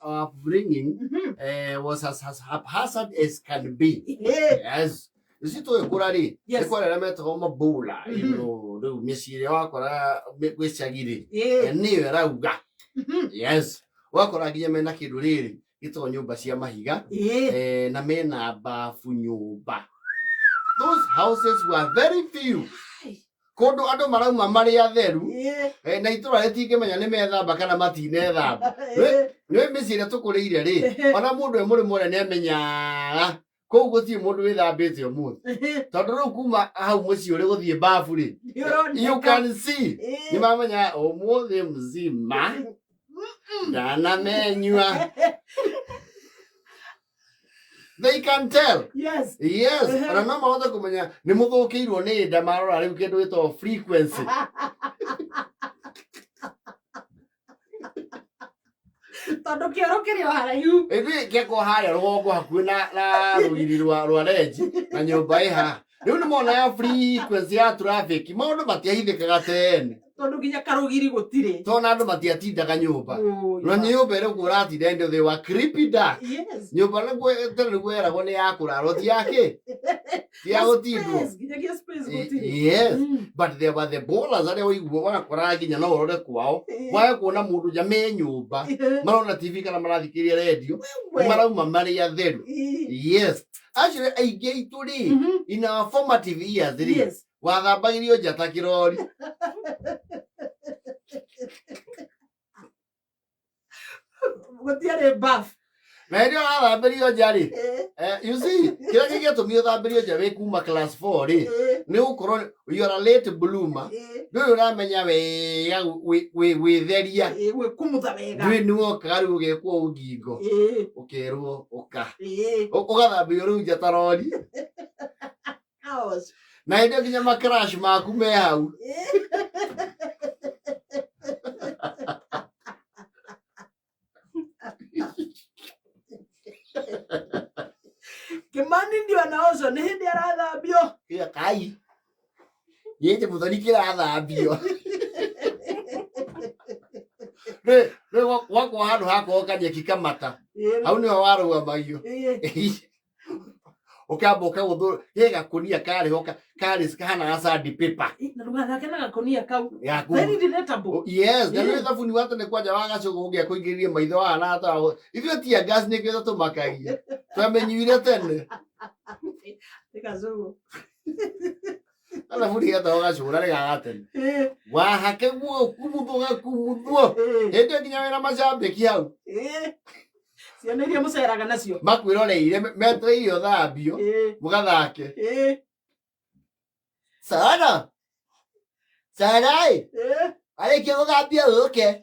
our upbringing was as haphazard as can be. Yes. Ici tũgĩkũra rĩ, nĩ kwarĩ arĩa metagwo mabũla, rĩu mĩciĩ ĩrĩa wakora gwĩ icagi rĩ, nĩyo ĩrauga. Yes. Wakora nginya mena kĩndũ rĩrĩ gĩtagwo nyũmba cia mahiga, na mena babu nyũmba. Those houses were very few. Kũndũ andũ marauma marĩ atheru, na itũra rĩtingĩmenya nĩ methamba kana matinethamba. Nĩ mĩciĩ ĩrĩa tũkũrĩire rĩ, ona mũndũ e mũrĩmo ũrĩa nĩ amenyaga kũu gũtirĩ mũndũ wĩthambĩte ũmũthĩ. Tondũ rĩu kuma hau mũciĩ ũrĩ gũthiĩ babu rĩ, you can see nĩ mamenya ũmũthĩ mzima ndanamenyua. They can tell. Yes. Ona no mahote kũmenya nĩ mũthũkĩirwo nĩ nda marora rĩu kĩndũ gĩtagwo frequency. Tondũ kĩoro kĩrĩ o haraihu. Ithuĩ kĩakwo harĩa rũgongo hakuhĩ na rũgiri rwa renji na nyũmba ĩ haha. Rĩu nĩ monaga frequency ya traffic, maũndũ matiahithĩkaga tene. Tondũ nginya karũgiri gũtirĩ. Tondũ andũ matiatindaga nyũmba. Ũĩ, Na nyũmba ĩrĩa ũguo ũratinda ĩndĩ they were creepy dark. Nyũmba nĩguo tene nĩguo yeragwo nĩ ya kũrarwo ti ya kĩ? Ti ya gũtindwo. Space, nginyagia space gũtirĩ. Yes. But there were the ballers arĩa ũigua wakoraga nginya no ũrore kwao. Wage kuona mũndũ nja me nyũmba. Marona TV kana marathikĩrĩria radio. Marauma marĩ atheru. Yes. Actually aingĩ aitũ rĩ, in our formative years rĩ, wathambagĩrio nja ta kĩrori. Gũtiarĩ bafu. Na hĩndĩ ĩyo ũrathambĩrio nja rĩ, you see, kĩrĩa kĩngĩatũmire ũthambĩrio nja wĩ kuma class 4 rĩ, nĩ gũkorwo you are a late bloomer. Ndũrĩ ũramenya wega gwĩtheria. Gwĩkumutha wega. Ndũrĩ nĩ wokaga rĩu ũgekwo ũũ ngingo. Ũkerwo ũka. Ũgathambĩrio rĩu nja ta rori. Chaos. Na hĩndĩ ĩyo nginya ma crush maku me hau. Kimani ndio anaoshwa nĩ hĩndĩ arathambio. Kĩa kai. Gĩkĩ mũthoni kĩrathambio. Rĩ rĩ gwakwa handũ hakorwo kanyeki kamata. Hau nĩho warũgamagio. Ũkamba ũkagũthwo gĩ gakũnia karĩ ho karĩ kahana ga sand paper. Na ndũgathake na gakũnia kau. Gaku. Very relatable. Yes, na nĩ thabuni wa tene kwanja wa gacũgũ ũngĩakũingĩririe maitho haha na hata ithuĩ tia gas nĩkĩo tũmakagia. Twamenyuire tene. Nĩ gacũgũ. Thabuni getagwo gacũgũ na nĩ ga gatene. Wahake guo kumuthwo gakumuthwo. Hĩndĩ ĩyo nginya wĩna macambĩki hau. Ciana iria mũceraga nacio. Makwĩroreire metereire ũthambio mũgathake. Sara. Sara ĩ. Arĩkia gũthambia ũke.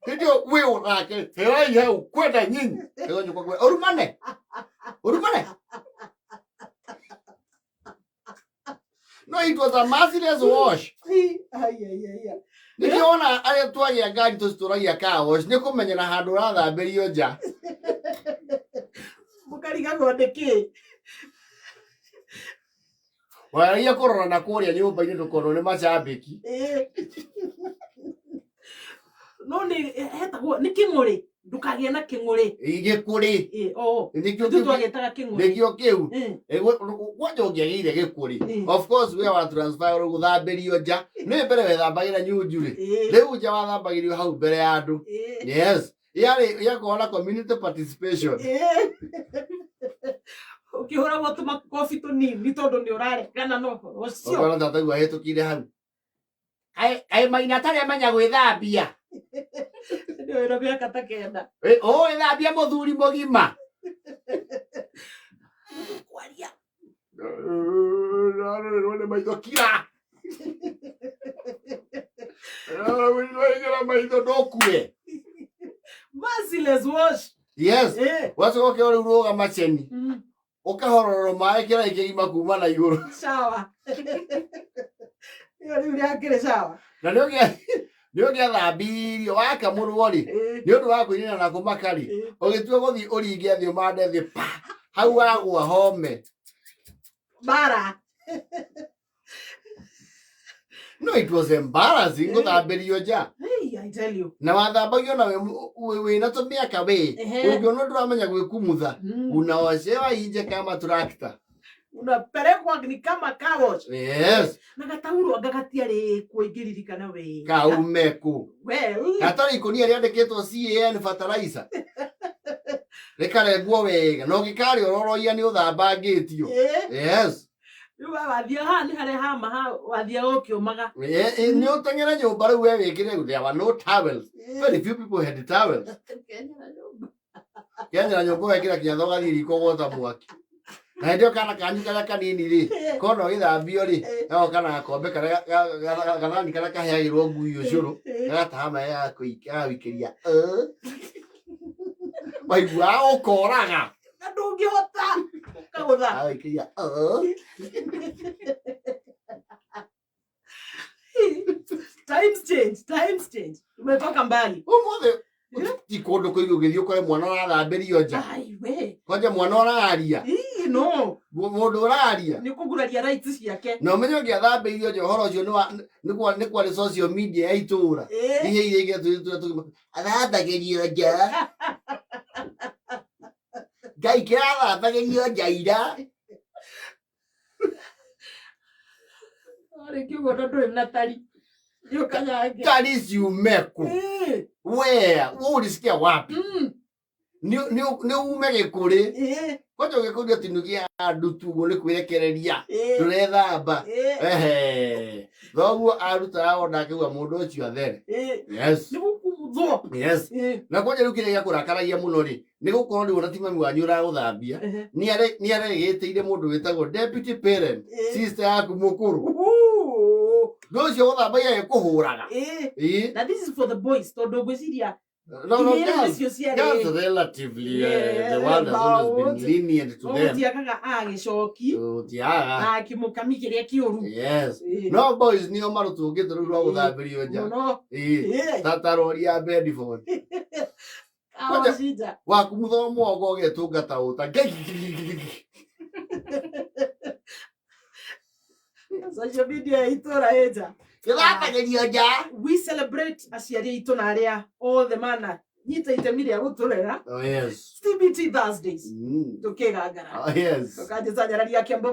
Hĩndĩ ĩyo wĩ ũthake. Herai hau kwenda nyinyi. Ĩyo nyũkwa kwenda. Ũrumane. Ũrumane. No it was a merciless wash. Ai, ai, ai, ai. Nĩkĩo wona arĩa twagĩa ngari tũcitũragia car wash nĩ kũmenyera handũ ũrathambĩrio nja. Mũkarigagwo nĩkĩ? Waragia kũrora na kũrĩa nyũmba-inĩ ndũkonwo nĩ macambĩki. No nĩ hetagwo nĩ kĩng'ũrĩ. Ndũkagĩe na kĩng'ũrĩ. Gĩkũrĩ. Oh. Nĩkĩo Ithuĩ kĩu twagĩtaga kĩng'ũrĩ. nĩkĩo kĩu. Kwanja ũngĩagĩire gĩkũrĩ. Of course we wa transfer rĩu gũthambĩrio nja. Nĩ mbere wethambagĩra nyunju rĩ. Rĩu nja wathambagĩrio hau mbere ya andũ. Yes. Yarĩ yakorwo na community participation. Ũkĩhũragwo tũmakobi tũnini tondũ nĩ ũraregana na ũhoro ũcio. Ũkona tataguo ahĩtũkire hau. Kaĩ maina atarĩ amenya gwĩthambia. Nĩ wĩra mĩaka ta 9. Ũgwĩthambia mũthuri mũgima. Kwaria. Ndarorerwo nĩ maitho kira. Ndarorerwo maitho ndũkue. Merciless wash. Yes. Wacoka ũkĩrwo rĩu rũgama ceni. Ũkahororwo maĩ kĩraĩ kĩgima kuma na igũrũ. Sawa. Ĩyo rĩu rĩakĩrĩ sawa. Na nĩ ũngĩathambirio wakamũrwo rĩ, nĩ ũndũ wa kũinĩra na kũmaka rĩ, ũgĩtua gũthiĩ ũringe thĩ ũmande thĩ pa, hau wagwa home. Bara. No, it was embarrassing gũthambĩrio nja. Hey, I tell you. Na wathambagio na wĩna tũmĩaka wĩ. Ũngĩona ndũramenya gwĩkumutha. Unaoshewa inje kama tractor. Unapelekwa ni kama car wash. Yes. Na gatauro anga gatiarĩ kuo ingĩririkana wega. Kaume kũ. Well. Gatarĩ ikũnia rĩandĩkĩtwo CAN fertilizer. Rĩkarengwo wega. Na ũngĩkarĩa ũroroia nĩ ũthambangĩtio. Yes. Rĩu we wathiaga haha nĩ harĩa hama ha wathiaga ũkĩũmaga. Nĩ ũteng'ere nyũmba rĩu we wĩkĩre, there were no towels. Very few people had towels. Kenyera nyũmba ũgekĩra kinya ũgathiĩ riko gwota mwaki. Na hĩndĩ ĩyo kana kanyu karĩa kanini rĩ, kona ũgĩthambio rĩ, gagoka na gakombe karĩa gathani karĩa kaheagĩrwo ngui ũcũrũ, gagataha maĩ gagagũikĩria. Waiguaga ũkoraga. Na ndũngĩhota ũkagũtha. Gagagũikĩria. Times change, times change. Tumetoka mbali. Ũmũthĩ ti kũndũ kũigũ ũgĩthiĩ ũkore mwana ũrathambĩrio nja. Ai we. Kwanja mwana ũraria. Ii no. Mũndũ ũraria. Nĩ kũguraria rights ciake. Na ũmenye ũngĩathambĩirio nja ũhoro ũcio nĩ kwarĩ social media ya itũũra. Ihe iria ingĩ tũgĩma athambagĩrio nja. Ngai kĩrathambagĩrio nja ira. Rĩngĩ ũguo na ndũrĩ na tari. Nĩ ũkanyange. Tari ciume kũ? Where? Ũrisikia wapi? Nĩ ume gĩkũrĩ. Kwanja ũgĩkũria tinugia ndutu ũguo nĩ kwĩrekereria. Ndũrethamba. Ehe. Thoguo arutaga ona akauga mũndũ ũcio athere. Yes. Nĩ gũkumuthwo. Yes. Na kwanja rĩu kĩrĩa gĩakũrakaragia mũno rĩ, nĩ gũkorwo rĩu ona ti mami wanyu ũragũthambia. Nĩ aregĩtĩire mũndũ wĩtagwo deputy parent, sister yaku mũkũrũ. Ndũ ũcio gũthambagia ĩkũhũraga. Na this is for the boys tondũ ngwĩciria No, no, girls, girls relatively, the world has always been lenient to them. Gũtiagaga agĩcoki Gũtiagaga. na kĩmũkami kĩrĩa kĩũru. Yes. No boys nĩo marũtũngĩte rĩu rwa gũthambĩrio nja. Mũno. Tata rori ya Bedford. Kwanja waku mũthomo ũgo ũgetũnga ta ũta. Social media ya itũra ĩnja. Gĩthambagĩrio nja. We celebrate aciari aitũ na arĩa othe mana nyita itemi rĩa gũtũrera. Oh yes. CBT Thursdays. Tũkĩgangara. Oh yes. Tũkanjĩcanyararia kĩambo.